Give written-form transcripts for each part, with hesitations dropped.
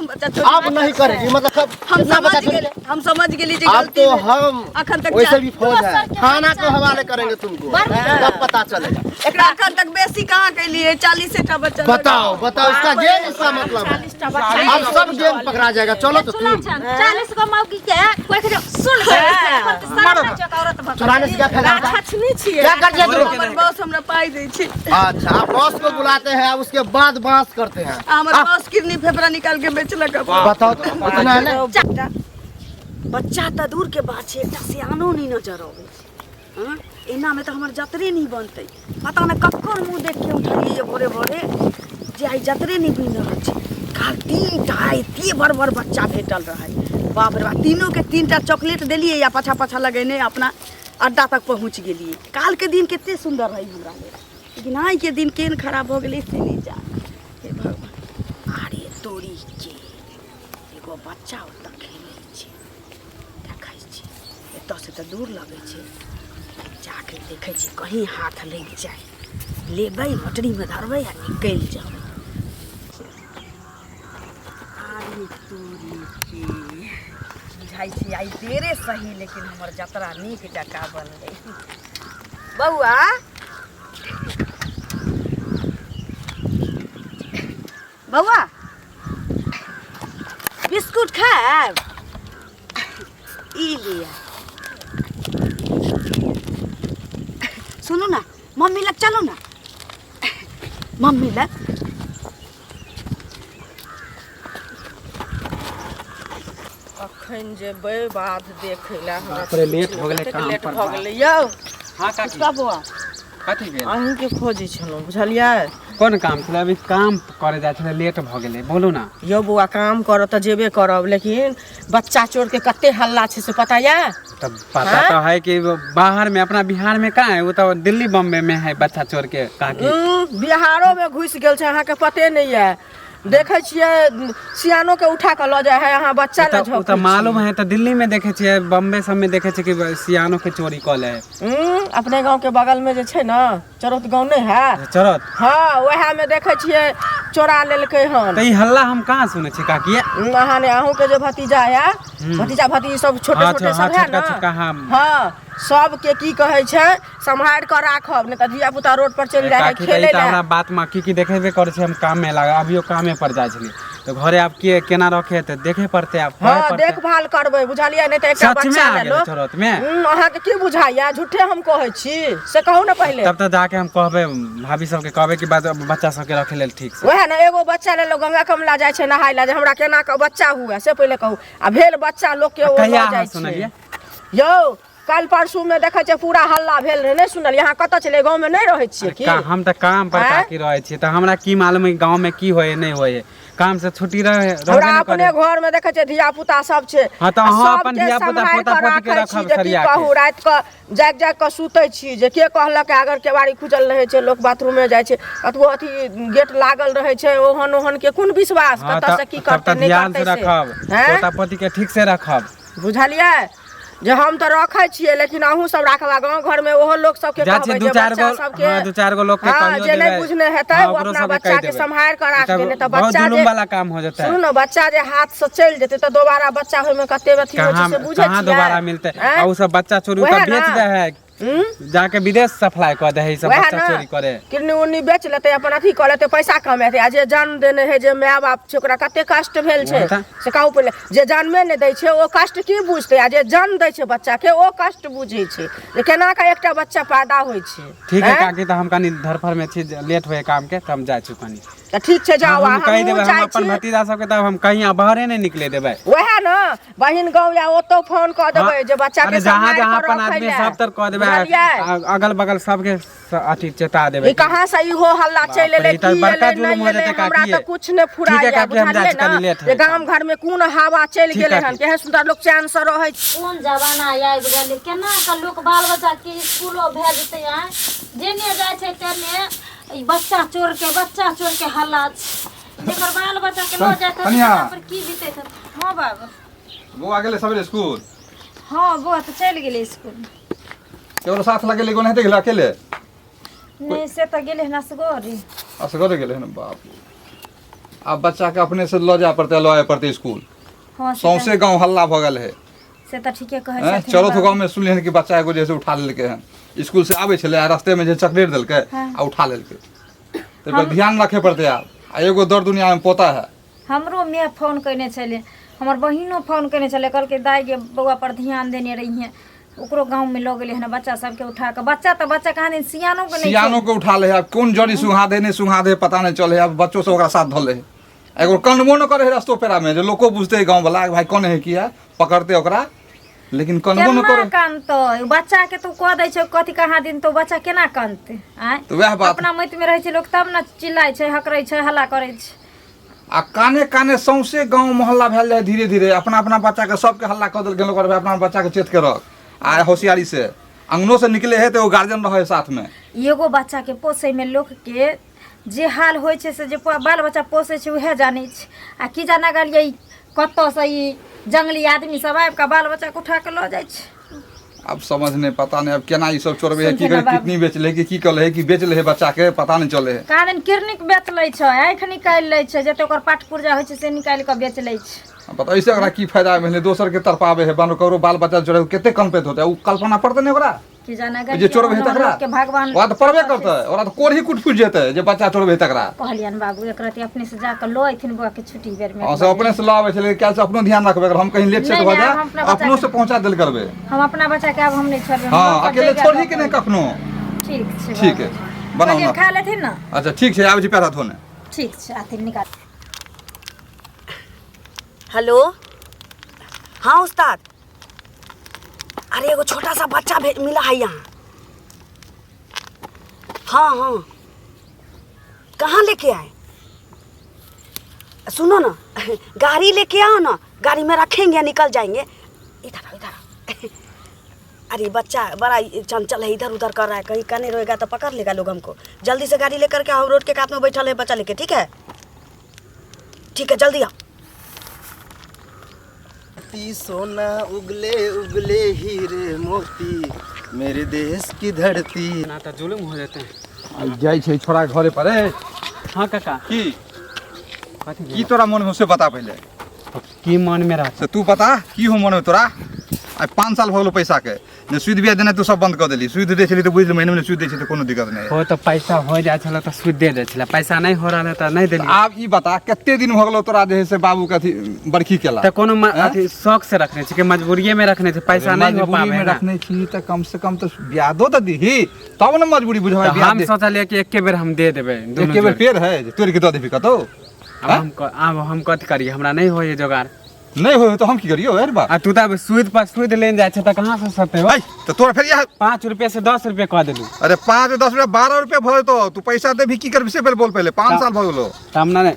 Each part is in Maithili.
हम बच्चा चोरी अब नहीं करेगी मतलब कब हम कितना समझ बच्चा चोरी गेली, हम समझ गेली जे अब गलती तो भेल। हम अखन तक वैसे भी फौज दोसर है के थाना बच्चा को हवाले करेंगे तुमको तब पता चलेगा। एकरा अखन तक बेसी कहाँ कैलिए? 40 टा बच्चा। बताओ बताओ, इसका गेम, इसका मतलब है 40 टा बच्चा। अब सब गेम पकड़ा जाएगा। चलो तो सुना तुम छन 40 गो मौगी के कोई के सुन औरत भऽ चुराने से क्या फायदा होता है? छछनी छियै। क्या कर दिया तुम? हमर बॉस हमरा पाइ दै छै। अच्छा, आप बॉस को बुलाते हैं, उसके बाद बांस करते हैं। आ हमर बॉस किडनी फेफड़ा निकाल के बेचलक अपन। बताओ तो इतना है ना। चारिटा बच्चा तऽ दूर के बात छै, एकटा सियानो नहि नजर अबै छै। हँ, एनामे तऽ हमर जतरे नहि बनतै। पता नहि ककर मुँह देख के उठलियै भोरे भोरे जे आइ जतरे नहि बनि रहल छै। काल्हि 3 टा एते बड़ बड़ बच्चा भेटल रहै। बाप रे बाप, तीनोके 3 टा चॉकलेट देलियै आ पाछा पाछा लगेने अपना अड्डा तक पहुँच गेलियै। काल्हिके दिन कते सुन्दर रहै हमरा लेल, लेकिन आइके दिन केहन खराब भऽ गेलै से नहि जान। हे भगवान! अरे तोरी के, एगो बच्चा ओतऽ खेलै छै, देखै छी। एतऽसँ तऽ दूर लगै छै, जाके देखै छी, कहीं हाथ लागि जाय। लेबै, मोटरीमे धरबै आ निकलि जेबै। अरे तोरी के, बुझाइ छै आइ देरे सही, लेकिन हमर जतरा नीक जकाँ बनलै। बौआ, बौआ, बिस्कुट खायब? ई लिअ। सुनू ने, मम्मी लग चलू ने, मम्मी लग। अखन जेबै बाध देखै लए हमरा। बाप रे, लेट हो गेलै कतेक काम लेट पर, भऽ बाप। गेलै यौ। हाँ काकी। का बौआ? कथी भेल? अहीँके खोजै छलहुँ, बुझलियै? कोन काम छलै? अभी काम करे जाइ छलै, लेट भऽ गेलै, बोलू ना। यौ बौआ, काम करऽ तऽ जेबे करब, लेकिन बच्चा चोरके कते हल्ला छै से पता यऽ? तब पता हाँ? तो है कि बाहर में, अपना बिहार में कहाँ है, वो तो दिल्ली बॉम्बे में है बच्चा चोर के काकी। बिहारोमे घुसि गेल छै, अहाँके पते नहि यऽ। देखै छियै, सियानोके उठा कऽ लऽ जाइ है, अहाँ बच्चा लए ओ तऽ झोंकै मालूम छी। है, तऽ दिल्ली में देखे छियै, बॉम्बे सब में देखे छियै कि सियानो के चोरी कऽ ले है। अपने गाँवके बगलमे जे छै ने, चरौत गाँव नहि है? चरत। हँ, उएहमे देखै छियै, चोरा लेलकै हन। तऽ ई हल्ला हम कहाँ सुनै छी काकी? अहाँ ने, अहूँके जे भतीजा है, भतीजा भतीजी सब छोटे छोटे सब है छोटका ने। छोटका, हाँ। हँ, सबके की कहै छै, सम्हारि कऽ राखब, नहि तऽ धिया पुता रोड पर चलि जाइ है काकी, तऽ ई खेलै तऽ हमरा लए। बात में की की देखेबे करै छै। हम काम में लागल, अभियो कामे पर जाइ छलियै, तऽ घरे आब के केना रखे, तऽ देखे पड़तै आब, कहै हँ, पड़तै। देखभाल करबै, बुझलियै? नहि तऽ एकटा सच में बच्चा आ ले गेलै लोक चरौत में? अहाँके की बुझाइया, झूठे हम कहै छी से कहू ने पहिले। तब तऽ जाके हम कहबै, भाभी सबके कहबै कि बच्चा सबके रखे लेल ठीक से। वएह ने, एगो बच्चा ले लोग गंगा कमला जाइ छै नहाय लए, जे हमरा केना कऽ बच्चा हुए से पहिले कहू। आ भेल बच्चा लोकके, ओ कहिया लऽ अहाँ जाइ छै। सुनलियै? यौ, काल्हि परसू में देखै छियै पूरा हल्ला भेल रहै, नहि सुनलियै? अहाँ कतऽ छलियै? गाँवमे नहि रहै छियै की? हम तऽ काम पर आँय? काकी रहै छियै, तऽ हमरा की मालूम है गाँव में की होय नहि होय। काम से छुट्टी रहे रहबे हमरा नहि अपने करे। घर में देखै छियै धिया पुता सब छै। हाँ, तऽ आ अहाँ अपन सबके धिया-पुता, सम्हारि कऽ पोता-पोतीके राखै छी रखब जे की सरिया के। कहू, राति कऽ जागि जागि कऽ सुतै छी जे के कहलक। अगर केवाड़ी खुजल रहै छै, लोक बाथरूमे जाइ छै, कतबो अथी गेट लागल रहै छै, ओहन ओहन के कोन विश्वास, हाँ, कतऽ से की तब करतै तऽ नहि ध्यान करतै से से। रखब। हैं? पोता पोती के ठीक से रखब। बुझलियै जे हम तऽ रखै छियै, लेकिन अहूँ सब राखब आ गाँव घरमे ओहो लोक सबके जाइ छियै कहबै दू जे चारि बच्चा गो सबके। हाँ, दू चारि गो लोक के हाँ, कहियो जे नहि देबै। बुझने हेतै हाँ, ओ ओकरो अपना सबके बच्चा कहि के देबै। सम्हारि कऽ ई राखतै, तऽ नहि तऽ बहुत बच्चा जुलुम जे वाला काम हो जेतै। सुनू ने, बच्चा जे हाथ से चलि जेतै तऽ दोबारा बच्चा होइमे कते अथी होइ छै कहाँ से बुझै कहाँ छियै? दोबारा मिलतै? आँय? आ उ सब बच्चा चोरी वएह तऽ बेच ने। दे है, जाके विदेश सप्लाई कऽ दे है ई सब। वएह बच्चा ने। चोरी करे। किडनी उडनी बेच लेतै, अपन अथी कऽ लेतै, पैसा कमेतै। आ जे जन्म देने है, जे माय बाप छै, ओकरा कते कष्ट भेल छै वएह तऽ। से कहू पहिले। जे जन्मे नहि दै छै ओ कष्ट की बुझतै? आ जे जन्म दै छै बच्चाके, ओ कष्ट बुझै छै जे केना कऽ एकटा बच्चा पैदा होइ छै। ठीक है आँय? काकी, तऽ हम कनि धरफड़ में छी, लेट होए काम के, तऽ हम जाइ छी कनि। तऽ ठीक छै, जाउ। आ हम कहि हमहूँ देबै, हम जाइ अपन छी। भतीजा सबके तऽ हम कहीं बाहरे नहि निकले देबै। वएह ने, बहिन गाँव या ओतौ फोन कऽ देबै जे बच्चा के अरे जहाँ सम्हारि जहाँ कऽ अपन रखै आदमी लए। सब तर कऽ देबै। बुझलियै? अगल बगल सबके अथी चेता देबै। ई कहाँ से इहो हल्ला चलि बाप रे, एलै, ई तऽ की बड़का एलै, जुलुम नहि हो एलै, जेतै हमरा काकी। तऽ कुछ नहि ठीक है फुराइया। काकी, हम जाइ बुझलियै छी, कनि ने लेट जे होइ। गाम घर में कोन हवा चलि ठीक गेलै काकी। हन, केहन सुन्दर लोक चैन से रहै छै। कोन जमाना आबि गेलै, केना कऽ लोक बाल बच्चाके इसकुलो भेजतै? आँय, जेने जाइ छै तेने ई बच्चा चोरके, बच्चा चोरके हल्ला छै। जेकर बाल बच्चाके लऽ जाइत हेतै, कनिया। ओकरा पर की बीतैत हेतै? हँ बाबू। बौआ गेलै सबेरे स्कूल? हँ, बौआ तऽ चलि गेलै इसकुल। केकरो साथ लगेले कोन हेतै, गेलै अकेले? नहि, से तऽ गेलै हन असगरे। असगरे गेलै हन, बाप। आब बच्चा के अपने से लऽ जाय पड़तै, लऽ आबय पड़तै स्कूल। हँ, से सौंसे गाँव हल्ला भऽ गेल है। से तऽ ठीके कहै छथिन चौरथ बाबू। गाँव में सुनलियै हन कि बच्चा एगो जे है से उठा लेलकै हन, स्कूल से आबै छलै आ रास्ते में जे चॉकलेट देलकै आ उठा लेलकै। ताहि पर ध्यान रखे पड़तै आब। आ एगो दर दुनिया में पोता है। हमरो माय फोन कयने छलै, हमर बहिनो फोन कयने छलै, कहलकै दाइ गे बौआ पर ध्यान देने रहिहे, ओकरो गाँवमे लऽ गेलै हन बच्चा सबके उठा कऽ। बच्चा तऽ बच्चा कहाँ दिन सियानो के नहि। सियानो के उठा ले है। आब कोन जड़ी सुंघा दे, नहि सुंघा दे, पता नहि चले है। आब बच्चो सब ओकरा साथ धऽ ले है। एगो कनबो नहि करे है रस्तो पेरा में जे लोको बुझते गाँव वाला भाई कौन है किया पकड़ते ओकरा, लेकिन कनबो नहि केना करे। कानतै बच्चा के? तू कह दै छै कथी कहाँ दिन तो बच्चा केना कानतै? आँय, तऽ वएह बात। अपना मति में रहै छै लोक तब ने चिल्लाइ छै, हकरै छै, हल्ला करै छै। आ काने काने सौंसे गाँव मोहल्ला भेल जाय धीरे धीरे, अपना अपना बच्चा के सबके हल्ला कऽ देलकै लोक, भाई अपना बच्चा के चेत के रख आ होशियारी से अंगनो से निकले है तऽ एगो गार्जियन रहे साथ में। एगो बच्चा के पोसै में लोक के जे हाल होइ छै से जे बाल बच्चा पोसै छै उएह जानै छै। आ की जाना गेलियै कतऽसँ ई जंगली आदमी सब आबि कऽ बाल बच्चा के उठा कऽ लऽ जाइ छै। आब समझ नहीं, पता नहीं अब केना ई सब चोरबे है, की सुनते करे ना बाबू। किडनी बेच ले कि की कले है, कि बेच ले है बच्चा के, पता नहीं चले है। कहाँ दिन किडनी बेच लै छै, आँखि निकालि लै छै, जते ओकर पाठ पुर्जा होइ छै से निकालि कऽ बेच लै छै। अब पता ऐसे ओकरा की फायदा भेलै दोसर के तड़पावे है, बानो ककरो बाल बच्चा चोरे कते कनपैत होतै, उ कल्पना पड़तै ने ओकरा की जाने जे चोरबै है तकरा के भगवान। ओकरा तऽ पड़बे करतै, ओकरा तऽ कोढ़ी कुट फुटि जेतै जे बच्चा चोरबै है तकरा। कहलियनि बाबू एक रति अपने से जाकऽ लऽ अयथिन बौआ के छुट्टी बेर में। हाँ से अपने से लऽ आबै छलै, काल्हि से अपनो ध्यान रखबै, अगर हम कहीं लेट सेट नहि, भऽ नहि, जाए हम अपना बच्चा अपनो से पहुंचा देल करबै। हम अपना बच्चा के आब हम नहि छोड़बै, हम हाँ लऽ कऽ अकेले जइबै छोड़ही लऽ के नहि कऽ। कखनो। ठीक छै ठीक है, बनाउ कहलियै ना। खा लेथिन ने। अच्छा ठीक छै, आबै छी पैर हाथ धोने। ठीक छै, आथिन निकाल। हेलो, हाँ उस्ताद, अरे एगो छोटा सा बच्चा मिला है यहाँ। हाँ हाँ, कहाँ लेके आए? सुनो ना, गाड़ी लेके आओ ना, गाड़ी में रखेंगे निकल जाएंगे। इधर आओ, इधर आओ। अरे बच्चा बड़ा चंचल है, इधर उधर कर रहा है, कहीं कने रोएगा तो पकड़ लेगा लोग हमको। जल्दी से गाड़ी लेकर के आओ, रोड के कात में बैठल है बच्चा लेके। ठीक है ठीक है, जल्दी आओ। मोती सोना उगले उगले हीरे मोती मेरे देश की धरती। ना तऽ जुलुम हो जेतै। आइ जाइ छै छोड़ा घरे पर ए। हाँ काका। की कथी? की तोरा मन में से बता पहिले। की मन में रहत? से तू बता की हो मन में तोरा। आइ 5 साल भऽ गेलो पैसा के जे सूद बिया देनाइ तू सब बंद कऽ देली। सूद दै छली तऽ बुझि महीने महीने सूद दै छै तऽ कोनो दिक्कत नहि। हो तऽ पैसा हो जाइ छलै तऽ सूद दे दै छलै, पैसा नहि हो रहल है तऽ नहि देलियै। आब ई बता कते दिन भऽ गेलो तोरा जे है से बाबू के अथी बरखी केला? तऽ कोनो अथी शौक से रखने छी कि मजबूरिये में रखने छी? पैसा नहीं हो मजबूरी पावे में ना। रखने छी तऽ कम से कम तऽ ब्यादो तऽ दीही तब ने मजबूरी बुझबै। तऽ ब्याज हम दे। सोचलियै कि एके बेर हम दे देबै दुनू एके बेर जोड़। पेड़ है जे तोड़ि के दऽ देबही कतौ? आब हम आब हम कथी करियै, हमरा नहि होइए जोगाड़। नहि होय तऽ हम की करियौ अरे बा? आ तू तऽ आब सूद पर सूद लेने जाइ छै तऽ कहाँ से सते हो? है तऽ तोरा फेर इएह 5 रुपये से 10 रुपये कऽ देलू। अरे 5 10 रुपया 12 रुपया भऽ जेतौ। तू पैसा देबही की करबही से पहिले बोल पहिले। 5 साल भऽ गेलो। तऽ हम ने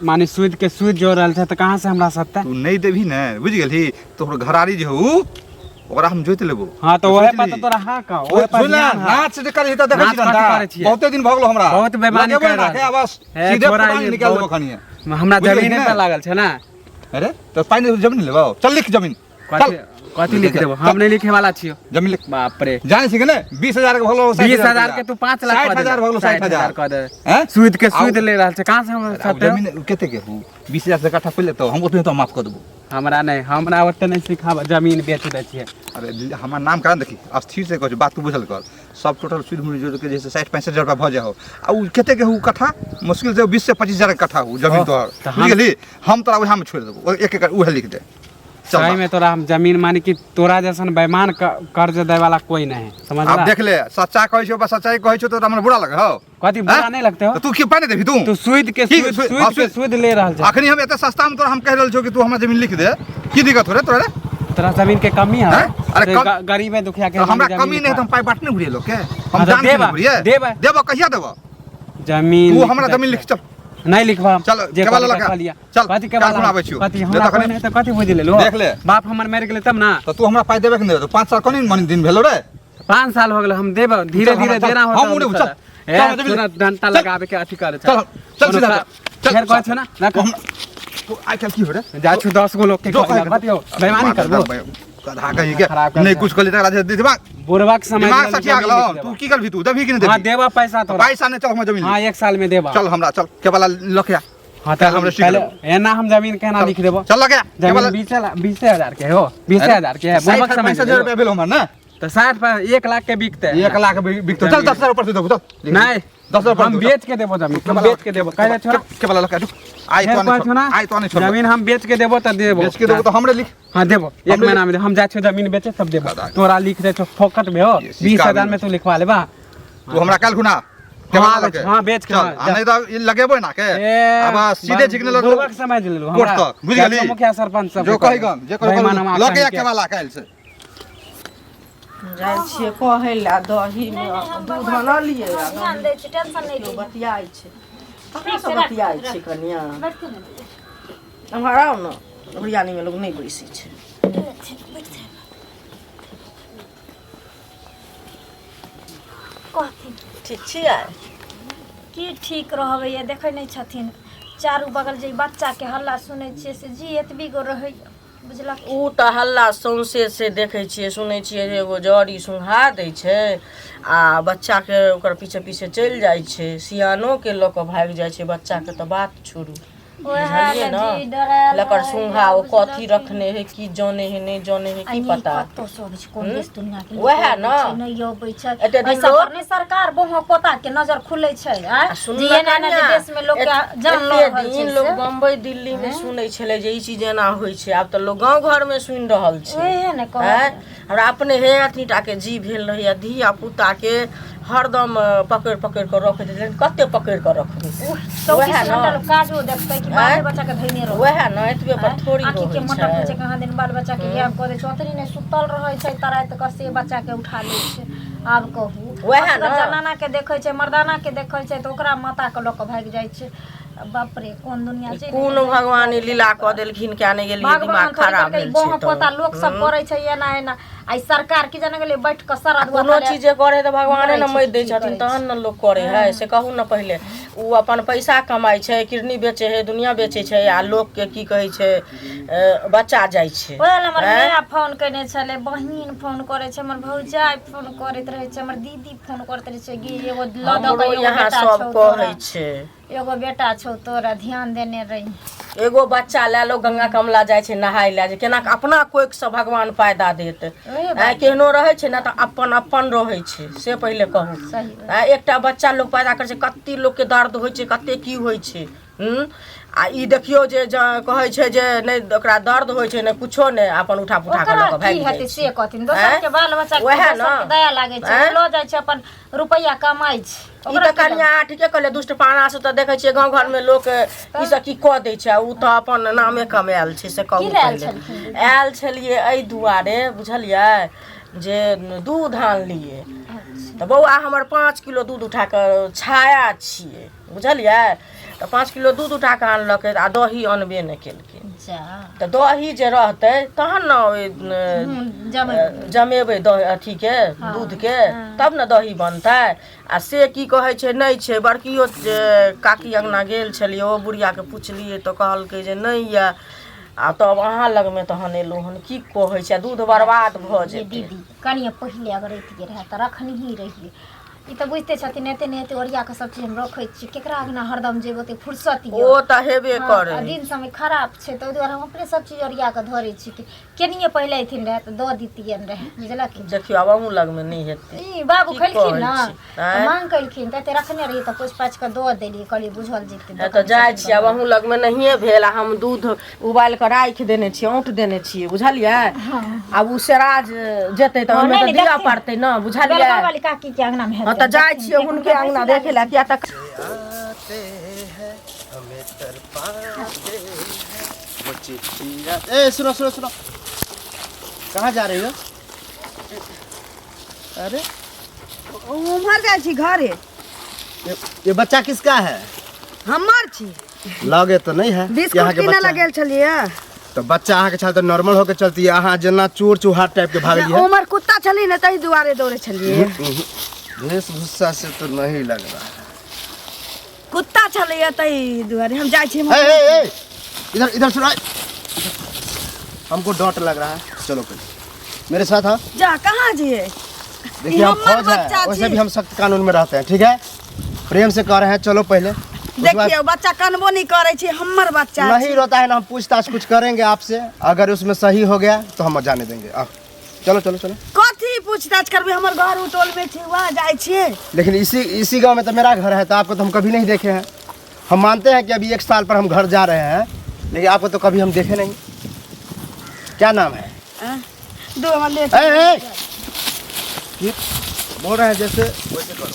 माने सूद के सूद जोड़ रहल छै तऽ कहाँ से हमरा सत्ता? तू नहि देबही ने बुझि गेलही तोहर घरारी जे हौ ओकरा हम जोति लेबो। हाँ तऽ सोचि ओहे पर ली। तऽ तोरा हाँ कह ओहे पर सुन ने, ध्यान है। नाच जे करही तऽ देखै नाच छी कथी डंडा। करै छियै? बहुते दिन भऽ गेलो हमरा। बहुत बेईमानी लगेबो कर ने रहल। राखे, बस हे, सीधे छोड़ा पुरानी ई निकाल देबो बहुत- खनिये। हमरा बुझि गेलही जमीने ने? पर लागल छै ने। अरे तऽ पाइ नहि जमीन लेबो, चल लिख जमीन। कथी चल कथी लिख देबो? हम नहीं लिखे वाला छियो। जमीन लिख। बाप रे, जानै छी कि नहि 20,000 के भऽ गेलो। 20,000 के तू 5 लाख 60,000 भऽ गेलो। 60,000 कऽ दे। हैं? सूद के सूद ले रहल छै, कहाँ से हमरा आब सत्ते? जमीन कते के हु 20,000 से कट्ठा पहिले तऽ हम ओतने तो माफ कऽ देबो। हमरा नहि, हमरा ओते नहि सिखाब, जमीन बेच दै छियै। अरे हमर नाम कारण देखी स्थिर से कहै छी, बात तू बुझल कर। सब टोटल सूद मुद जोड़ के जे 60-65 हजार रुपया भऽ जाए हो। आ उ कते के हु कट्ठा मुश्किल से 20 से 25 हजार के कट्ठा हु जमीन तोहर। तऽ बुझि गेलही? हम तोरा उएह में छोड़ि देबो, एक एक उएह लिख दे। चल सही में तोरा हम जमीन माने कि तोरा जैसन बेईमान कर्ज दै वाला कोई नहीं है, समझला? आब देख ले, सच्चा कहै छियौ, बस सच्चाई कहै छियौ तऽ हमरा बुरा लगे हौ। कथी बुरा हैं? नहीं लगते हो? तऽ तू की पाइ नहि देबही? तू तू सूद के की सूद सूद? सूद हाँ, के सूद। सूद ले रहल छै। अखनी हम एते सस्ता में तोरा हम कहि रहल छियौ कि तू हमरा जमीन लिख दे, की दिक्कत हो रे तोरा रे? तोरा जमीन के कमी है? हैं? अरे गरीब है दुखिया के तऽ हमरा जमीन कमी नहीं लिखा। तऽ हम पाइ बाँटने घुरिए लोक के। हम हाँ, तऽ दान देबा, घुरिए देबा। देबो कहिया देबो? जमीन तू लिख हमरा दै जमीन छै। लिख चल। नहीं लिखबा हम। चल, जे केवाला कहलियै लगा। कहलियै। चल, कथी काल्हि केवाला? खुना आबै छियौ। कथी ले हमरा तखने। कोई नहीं तऽ कथी बुझि लेलहो? देख ले। बाप हमर मरि गेलै तब ना। तऽ तू हमरा पाइ देबे कि नहि देबे? 5 साल कोनी मनी दिन भेलो रे? 5 साल हो गेल, हम देब धीरे चल, हमरा धीरे चल। देना होता। हम उड़े, चल। ए चल, जमीन तोरा लिख। डंटा चल। लगाबे के अथी करे। चल चल सीधा चल। चल फेर कहै छौ ना तू हमरा तू आइ काल्हि की हो रे? जाइ छु 10 गो लोग के जो कहला, कहै बतियौ बेईमानी करबो। गधा कहीं के खराब कर नहीं दे। कुछ कहली तकरा जे दिमाग बुढ़वा के समय दिमाग गेल, सठिया जमीन गेलौ। लिख तू देबा। की करबही? तू देबही कि नहि हाँ देबही? देबा पैसा तोरा। पैसा नहि, चल हमरा जमीन हाँ लिख। 1 साल में देबा। चल हमरा चल केवाला लऽ के आ। हाँ तऽ हम रजिस्ट्री पहिले करबो। एना हम जमीन केना लिख देबो चल लगे जमीन 20,000 के हो, 20,000 के है, बुड़बक समझ 65,000 रुपया भेल हमर ना। तऽ 60 पर 1 लाख के बिकतै। 1 लाख बिकतो। चल 10,000 ऊपर से देबो, चल। नहीं, 10,000 ऊपर हम बेच के देबो जमीन, हम बेच के देबो। कहले छोड़ा के वाला लगा आई फेर तो कहै छौ नहीं ना, आई तो नहीं छोड़। जमीन हम बेच के देबो तऽ देबो। बेच के देबो तो हमरे लिख। हाँ देबो, 1 हमरे महीना में देबो। हम जाइ छियौ जमीन बेचे तब देबो। दादा। तोरा लिख दे छौ फोकट में हो, ये सिक्का 20,000 भी में तू लिखवा लेबा। तू हमरा काल्हि खुना के हाँ, वाला आबै लगे। छी, हाँ, बेच के, चल, हाँ, आ नहीं तऽ ई लगेबै ना के। ए, अब सीधे झिकने लगलो। बुड़बक समझ लेलु कोर्ट हमरा। तक, बुझि गेली? जाइ छौ मुखिया सरपंच सब जो के कही कहबै। गन, जे कही बेईमान गन, हम लगे आखन के वाला काल्हि से। जाइ छियै कहै लए, दहीमे दूध अनलियै आ ध्यान दै छै, टेंशन नहि केओ लिअ। बतियाइ छै, ककरा ठीक से छै, राख, बतियाइ राख। छै कनिया? बैठते ने दीदी। एम्हर आउ ने, ओरियानीमे लोक नहि बैसै छै। बैठते। कहथिन ठीक छियै? की ठीक रहबै, ये देखै नहि छथिन चारू बगल जे बच्चाके हल्ला सुनै छियै से जी एतबी गो रहैए, बुझलक? ओ तऽ हल्ला सौंसे से देखै छियै, सुनै छियै जे एगो जड़ी सुंघा दै छै आ बच्चाके ओकर पीछे पीछे चलि जाइ छै, सियानोके लऽ कऽ भागि जाइ छै, बच्चाके तऽ बात छोड़ू। ओएह बुझलियै लए ने? जी डरायल लकर रहैए, सुंघा ओ कथी बुझलखिन? रखने है, की जाने है, नहि जाने है, आ की नहि पता। कतौ से अबै छै, कोन देश दुनिया के लोक ओएह अबै ने। छै, नहि अबै छै। एते दिन एहि सब लोक- पर नहि सरकार बहु पोता के नजर खुलै छै, आँय? आ सुनलक जे एना एना जे कनिया, देश में लोक के जान लऽ एते रहल छै दिन लोक से। बम्बई दिल्ली में सुनै छलै जे ई चीज एना होइ छै, आब तऽ लोक गाँव घर में सुनि रहल छै। ओएह ने कहलियै। आँय? हमरा अपने हे अथी टा के जी भेल रहैया, धिया पुता के हरदम पकड़ि पकड़ि कऽ रखैत रहै, कते पकड़ि कऽ रखबै? 24 ओएह घंटा ने। लोक काजो देखतै कि बाले आँय? बच्चा के धैने रहतै? ओएह ने, एतबे पर थोड़ी आँखि के रहै मटक होइ छै, छै। कहाँ दिन बाल बच्चा के गायब कऽ दै छै, ओतनी नहि सुतल रहै छै तऽ राति कऽ से बच्चा के उठा लै छै। आब कहू, ओएह असगर ने। जनाना के देखै छै, मर्दाना के देखै छै तऽ ओकरा माता के लऽ कऽ भागि जाइ छै। बाप रे, कोन दुनिया छै? कोन भगवान ई लीला कऽ देलखिन, किया नहि गेलियै, भगवान दिमाग थोड़ी खराब करलकै, भेल बोह छै पोता तऽ। लोक सब करै छै एना एना। आ ई सरकार की जाने गेलै बैठ कऽ सरद कोनो चीज जे करे तऽ भगवाने ने करै छै मरि दै की छथिन करै तहन ने लोक करे है, से कहू ने पहिले। ओ अपन पैसा कमाइ छै, किडनी बेचै है, दुनिया बेचै छै, आ लोकके की कहै छै, बच्चा जाइ छै। ओएह लए हमर आँय? माय फोन केने छलै, बहिन फोन करै छै, हमर भौजाइ फोन करैत रहै छै, हमर दीदी फोन करैत रहै छै, गे एगो लऽ दऽ हमरो कऽ एगो यहाँ बेटा सब छौ कहै तोरा, छै, एगो बेटा छौ तोरा, ध्यान देने रही। एगो बच्चा लए लोक गंगा कमला जाइ छै नहाय लए, जे केना कऽ अपना कोखिसँ भगवान फायदा देत। ओहे आँय, केहनो रहै छै ने तऽ अपन अपन रहै छै, से पहिले कहू। सही बात। आँय, एकटा बच्चा लोक पैदा करै छै, कते लोकके दर्द होइ छै, कते की होइ छै। आ ई देखियौ जे कहै छै जे नहि ओकरा दर्द होइ छै, नहि कुछो नहि, अपन उठा पुठा कऽ ओकरा लऽ कऽ की भागि जाइ हेतै छै। से कहथिन, दोसर के बाल बच्चा के ओएह दोसर ने। के दया लागै छै, आँय? लऽ जाइ छै अपन रुपैआ कमाइ छै। ई ओकरा तऽ की कनिया ठीके कहलियै, दुष्ट पाना से तऽ देखै छियै गाँव घरमे लोक ई सब की कऽ दै छै, आ ओ तऽ अपन नामे कमायल छै, से कहू। की लए आयल पहिले छलखिन? आयल छलियै एहि दुआरे बुझलियै जे दूध आनलियै तऽ बौआ हमर 5 किलो दूध उठा कऽ छाया छियै, बुझलियै? तऽ 5 किलो दूध उठा कऽ आनलकै आ दही अनबे नहि केलकै। जा तऽ दही जे रहतै तहन ने ओहि जमेबै। जमेबै दही अथीके दूधके, तब ने दही बनतै। आ से की कहै छै, नहि छै। बड़कियो जे काकी अङ्गना गेल छलियै, ओ बुढ़ियाके पुछलियै तऽ कहलकै जे नहि यऽ, आ तब अहाँ लगमे तहन एलहुँ हन। की कहै छै, आ दूध बर्बाद भऽ ये जेतै। दीदी, कनिये पहिले अगर अइतियै रहए तऽ रखनही रहियै। ई तऽ बुझिते छथिन, एते ने एते ओरिया कऽ सब चीज हम रखै छी, केकरा अङ्गना हरदम जेबै ओते फुर्सत यऽ? ओ तऽ हेबे हँ, करै। आ दिन समय खराब छै तऽ ओहि दुआरे हम अपने सब चीज ओरिया कऽ धरै छी कि केनिये पहिले अयथिन रहए तऽ दऽ दितियनि रहए, बुझलखिन? देखियौ, आब अहूँ लगमे नहि हेतै। ई बाबू की खैलखिन कहै ने छी? तऽ आँय? मांग कयलखिन तऽ एते रखने रहियै तऽ पोछि पाछि कऽ दऽ देलियै, कहलियै बुझल जेतै। हँ, तऽ जाइ छियै आब, अहूँ लगमे नहिए भेल। आ हम दूध उबालि कऽ राखि देने छियै, औंट देने छियै, बुझलियै? आब ओ सेरा जेतै तऽ हँ, ओहिमे नहि, तऽ नहि, दिअ देखथिन। पड़तै ने, बुझलियै? बेलगाँव वाली काकी के अङ्गनामे हँ हेतै। तऽ जाइ देखथिन, छियै एक हुनके हुनका अङ्गना बैसी देखै लए, किया तऽ आते हैं हमें तड़पाते हैं वो चिट्ठी ए सुनो सुनो सुनो, कहाँ जा रही हो? अरे उम्हर जाइ छी घरे। ये बच्चा किसका है? हमर छी। लगे तो नहीं है कि बिस्कुट अहाँ के किने बच्चा लए गेल छलियै। तो बच्चा अहाँ के छल तऽ नॉर्मल होके चलती, अहाँ जेना चोर चुहार टाइप के भागलियै। उम्हर कुत्ता छली ने, ताहि दुआरे दौड़े छलियै। वेशभूषा से तो नहीं लग रहा है। कुत्ता छलैया ताहि दुआरे हम जाइ छी। ए, ए, ए, इधर इधर सुनो, हमको डॉट लग रहा है, चलो पहले मेरे साथ। हाँ जा, कहाँ जियै? देखिए, हम हमर फौज है, बच्चा वैसे छी। भी हम सख्त कानून में रहते हैं, ठीक है? प्रेम से कह रहे हैं, चलो पहले। देखियौ बच्चा कनबो नहीं करै छै, हमर बच्चा नहीं छै। रोता है ना, हम पूछताछ कुछ करेंगे आपसे, अगर उसमें सही हो गया तो हम जाने देंगे। आओ चलो चलो चलो। कथी पूछताछ करबै? हमर घर उ टोल में छै, वहाँ जाइ छियै। लेकिन इसी इसी गांव में तो मेरा घर है, तो आपको तो हम कभी नहीं देखे हैं। हम मानते हैं कि अभी 1 साल पर हम घर जा रहे हैं, लेकिन आपको तो कभी हम देखे नहीं। क्या नाम है? दो हमर लेट ए, ए, ये बोल रहे हैं जैसे वैसे करो।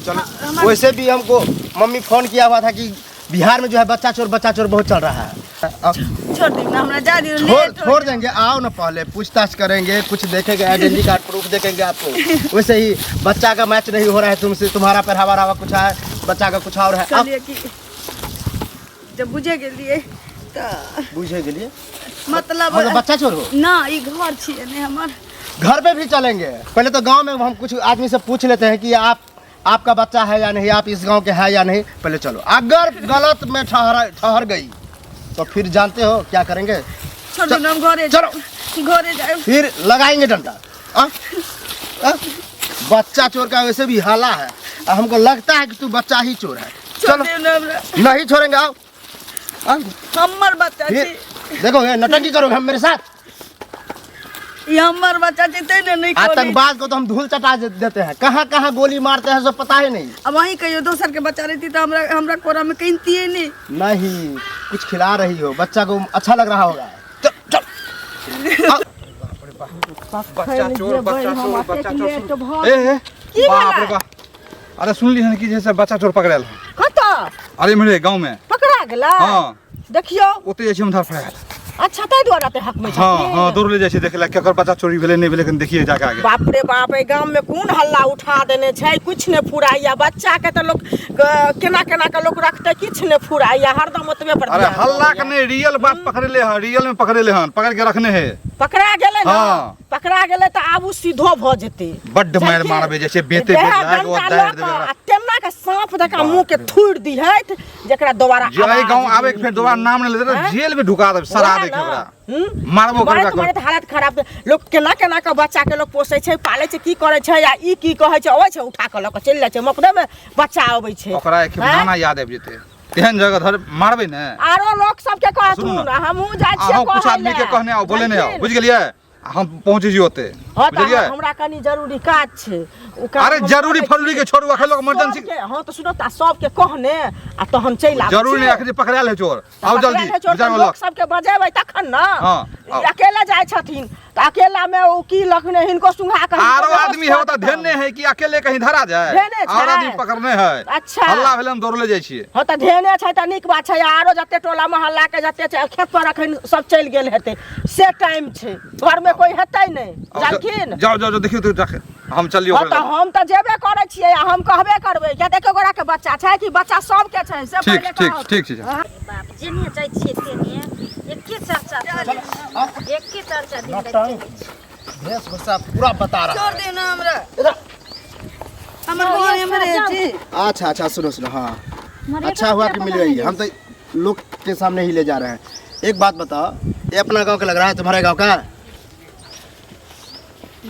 चलो, वैसे भी हमको मम्मी फोन किया हुआ था कि बिहार में जो है बच्चा चोर बहुत चल रहा है। अब छोड़ दियौ ना हमरा, जा दियौ, छोड़ लेट हो छोड़ देंगे। आओ ना, पहले पूछताछ करेंगे, कुछ देखेंगे, आइडेंटिटी कार्ड प्रूफ देखेंगे आपको। वैसे ही बच्चा का मैच नहीं हो रहा है तुमसे, तुम्हारा पहरावा रावा कुछ है, बच्चा का कुछ और है। अब कहलियै कि जब बुझे गेलियै तऽ बुझे के लिए मतलब मतलब बच्चा चोर हो ना, ई घर छियै ने हमर। घर पे भी चलेंगे। पहले तो गांव में हम कुछ आदमी से पूछ लेते हैं कि आप आपका बच्चा है या नहीं, आप इस गांव के हैं या नहीं। पहले चलो, अगर गलत में ठहर ठहर गई तो फिर जानते हो क्या करेंगे। छोड़ दियौ ना, हम घरे चलो। घरे जायब। फिर लगाएंगे डंडा। आ? आ? बच्चा चोर का वैसे भी हाला है, आ हमको लगता है कि तू बच्चा ही चोर है। छोड़ चलो दियौ ना हमरा, नहीं छोड़ेंगे। आओ आ? हमर बच्चा फिर छै। देखो ये नौटंकी करोगे हम मेरे साथ। ई हमर बच्चा छै तै ने नहीं कहली। आतंकवाद को तो हम धूल चटा देते हैं, कहाँ कहाँ गोली मारते हैं सब पता ही नहीं। अब वहीं कहियो दोसर के बच्चा रहती तऽ हमरा हमरा कोरा में कनितियै नहीं। नहीं, कुछ खिला रही हो बच्चा को, अच्छा लग रहा होगा। चल चल। बच्चा चोर, बच्चा चोर, बच्चा चोर। ए ए ए, बाप रे बाप। अरे सुनली हन कि जैसे बच्चा चोर पकड़ायल हन। कतऽ? अरे मेरे गांव में। पकड़ा गेलै? हाँ। देखियौ। ओते जाइ छी हम धर पकड़ायल। अच्छा, ताहि दुआरे एते हकमै छथिन। हाँ हाँ, दौड़ले जाइ छी देखे ला केकर बच्चा चोरी भेलै नहि भेलै, कनि देखिए जाके आगे। बाप रे बाप, एहि गाम में कोन हल्ला उठा देने छै, किछु नहि फुराइया। बच्चा के तऽ लोक केना केना के लोक रखतै, किछु नहि फुराइया, हरदम ओतबे पर अरे ध्यान हल्ला के रहैया। नहीं, रियल बात पकड़ेले हन, रियल में पकड़ेले हन, पकड़ के रखने है। पकड़ा गेलै ने? हाँ। पकड़ा गेलै तऽ आब उ सीधो भऽ जेतै। बड्ड मारि जानकी, मारबै जे छै, बेते देह बेत लाग, ओ डंटा दारि लऽ देबै कऽ ओकरा। आ तेना के साँप जकाँ मुँह के थुरि दिहैत जेकरा दोबारा जे एहि आवाज गाँव आबे के फेर दोबारा नाम नहि लेतै, आँय? जेल में ढुका देबै, सड़ा वएह देके ने। ओकरा। हम्म? मारबो करबै मारैत ओकरा। मारैत हालत खराब। लोक केना केना के बच्चा के लोक पोसै छै, पालै छै, की करै छै आ ई की कहै छै, अबै छै उठा कऽ लऽ कऽ चलि जाइ छै, मकड़े में बच्चा अबै छै। ओकरा एक आँय? नाना याद आबि जेतै, तेहन जगह धर मारबै ने। आरो लोक सबके सुनू कहथुन, ने। हमहूँ जाइ छियै अहाँ कुछ कहै आदमी के लए। कहने आउ, बोले नहि आउ, जानथिन? बुझि गेलियै? आ हम पहुँचै छी ओते, हँ तऽ बुझलियै? हमरा कनि जरूरी काज छै, ओ काज अरे हम जरूरी करै फरूरी के छोड़ू, अखन लोग इमरजेंसी। सबके, हँ तऽ सुनू तऽ सबके कहने आ तहन चलि आबै जरूरी छियै। नहि, अखन जे पकड़ायल है चोर, तऽ आउ पकड़ायल जल्दी, है चोर तऽ विचार लोक लोक। सबके बजेबै तखन ने। हँ, आउ। अकेला जाइ छथिन तऽ अकेला में ओ की लखने हिनको सुंघा कऽ हिनको आरो बेहोश आदमी है कऽ ओतऽ देतनि। धेने है कि अकेले कहीं धरा जाए, धेने छै। और आदमी पकड़ने है। अच्छा। हल्ला भेलै हम दौड़ले जाइ छियै। हँ तऽ धेने छै तऽ नीक बात छै। आरो जते टोला मोहल्ला के जते छै, खेत पर अखन सब चलि गेल हेतै, से टाइम छै, घरमे कोइ हेतै नहि, आउ, जानखिन? जाउ जाउ जाउ, देखियौ तऽ जाके हम चलियौ हँ ओकरा तऽ लग। हम तऽ जेबे करै छियै आ हम कहबे करबै, किया तऽ एको गोरा के बच्चा छै कि बच्चा सबके छै से ठीक पहिले ठीक कहब। ठीक छै। बाप, जेने जाइ छियै तेने एके चर्चा चलै छै, एके चर्चा दिन राति चलै छै। वेशभूषा पूरा बता रहा छोड़ है। दियौ ना हमरा, हमर घर एम्हरे छै। अच्छा अच्छा, सुनो सुनो, हाँ मरे अच्छा हुआ कि पता मिल नहीं गई, हम तो लोग के सामने ही ले जा रहे हैं। एक बात बताओ, ये अपना गांव का लग रहा है, तुम्हारे गांव का?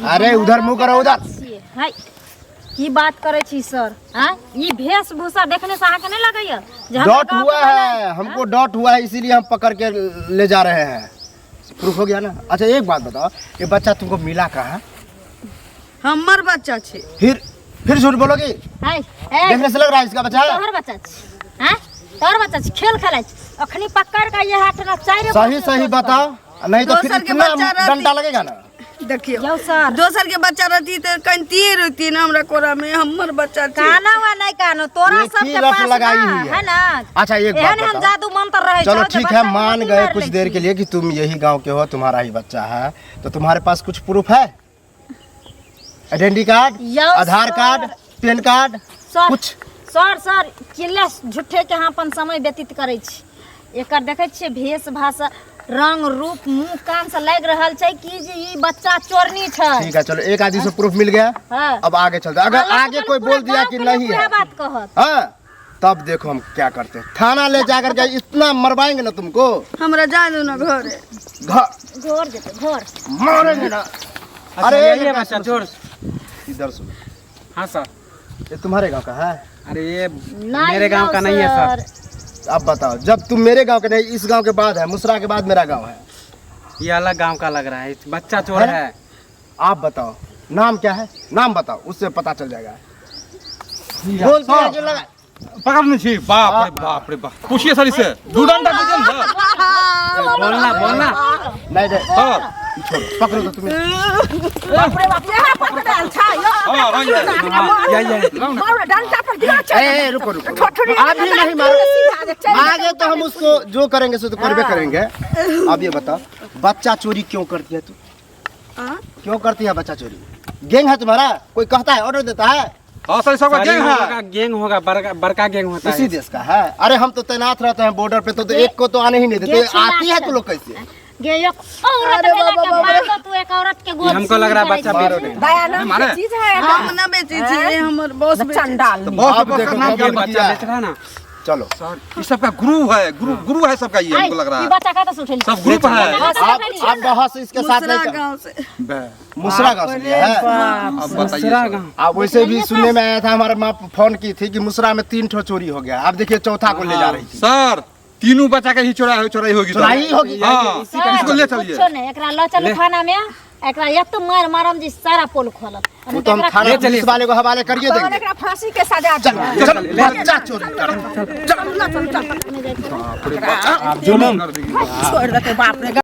अरे उधर मुंह करो, उधर। हाय, की बात करै छी सर? आँय, ई वेशभूषा देखने से अहाँके नहि लगैया जे हमरा डॉट गाँव हुआ के है हमको, डॉट हुआ है, इसीलिए हम पकड़ के ले जा रहे हैं। प्रूफ हो गया ना। अच्छा एक बात बताओ, ये बच्चा तुमको मिला कहाँ? हमर बच्चा छै। फिर फिर झूठ बोलोगी? हाय, ए, देखने से लग रहा है इसका बच्चा है। तोहर बच्चा छी? आँय, तोहर बच्चा छी? खेल खेलै छी अखनी पकड़ के ये हाथ ना चारि सही सही बताओ, नहीं तो फिर दोसर के इतना बच्चा रहती। डंडा लगेगा ना। देखियौ यौ सर, दोसर के बच्चा रहती तऽ कनितिये रहती ने हमरा कोरा में, हमर बच्चा छै। कानो वा नहीं कानो, तोरा ये की सबके लत पास लगाई ना, हुई है? है ना? अच्छा एक बात एहन एहन बताओ, जादू मंत्र रहे चलो छौ जे ठीक है, बच्चा के मान गोदी गए मारि कुछ लै देर छी। के लिए कि तुम यही गांव के हो, तुम्हारा ही बच्चा है, तो तुम्हारे पास कुछ प्रूफ है? आइडेंटिटी कार्ड, यौ Aadhaar sir. Card, PAN card, sir, कुछ? सर सर, किला झूठे के अहाँ अपन समय व्यतीत करै छी। एकर देखै छियै भेष भाषा, रंग रूप, मुंह कान से लागि रहल छै कि जे ई बच्चा चोरनी छै। ठीक है चलो, एक आदमी से प्रूफ मिल गया, हाँ। अब आगे चलते हैं। अगर हालांकि आगे पहले कोई पूरा बोल दिया गाँव कि के लोग नहीं उएह है, बात कहत। हाँ, तब देखो हम क्या करते हैं। थाना ले जाकर के इतना मरवाएंगे ना तुमको। हमरा जा दू ना घरे। घर घर जेतै घर। मारेंगे ना। अच्छा, अरे यही है लड़का, बच्चा सुनो, चोर। सुनो। इधर सुनो। हाँ सर। ये तुम्हारे गांव का है? अरे ये नहीं मेरे गांव का नहीं है सर। अब बताओ, जब तुम मेरे गांव के नहीं, इस गांव के बाद है, मुसरा के बाद मेरा गांव है। ये अलग गांव का लग रहा है, बच्चा चोर है। आप बताओ नाम क्या है, नाम बताओ, उससे पता चल जाएगा। बोलते हैं जो लगा पकड़ने छी। बाप रे बाप रे बाप, पूछिए सर इसे, दू डंडा दीजिए ना सर। बोलना बोलना नहीं नहीं सर छोड़ो, पकड़ो तो तुम्हें। हाँ वही है। यही है। ए, रुको रुको, आप भी नहीं मारो, आगे तो हम उसको जो करेंगे सो तो करबे करेंगे। अब ये बताओ, बच्चा चोरी क्यों करती है तू? क्यों करती है बच्चा चोरी? गैंग है तुम्हारा? कोई कहता है, ऑर्डर देता है? हाँ सर, सबका सर, गैंग इन लोगों है। का गैंग होगा, बड़का बड़का गैंग होता इसी है। देश का है। अरे हम तो तैनात रहते हैं बॉर्डर पे, तो एक को तो आने ही नहीं देते। आती है तो लोग कैसे? गे एक औरत भेला के बाद तू एक औरत के गोद ये हमको लग रहा है बच्चा मारो बेच नहीं। नहीं मारे हम ना बेचे छियै, हमर बॉस बेचै छै। तो बॉस अब बॉस का देखो, नाम क्या अब है? बच्चा बेच रहा है ना। चलो सर ये सबका गुरु है, गुरु गुरु है सबका, ये हमको लग रहा ई है बच्चा कतऽ से उठेली? सब ग्रुप है। आप बहस इसके साथ मुसरा नहीं कर- गांव से। बे, मुसरा गांव से लिया है। अब बताइए दूसरा सर। गांव। आप वैसे भी सुनने में आया था, हमारे माँ फोन की थी कि मुसरा में 3 ठो चोरी हो गया। अब देखिए चौथा को ले जा रही थी। सर तीनों बच्चा के ही चोराई चोराई होगी तो। चोराई होगी। हाँ सर, इसको ले चलिए। कुछो नहीं, एकरा ल चलू थाना में, एकरा या तो मार मारम जी सारा पोल खोलत। वो तो हम थाना ले चलिए। पुलिस वाले को हवाले करिए देंगे। एकरा फांसी के सजा चल चल बच्चा चोरी कर। छोड़ देते बाप रे।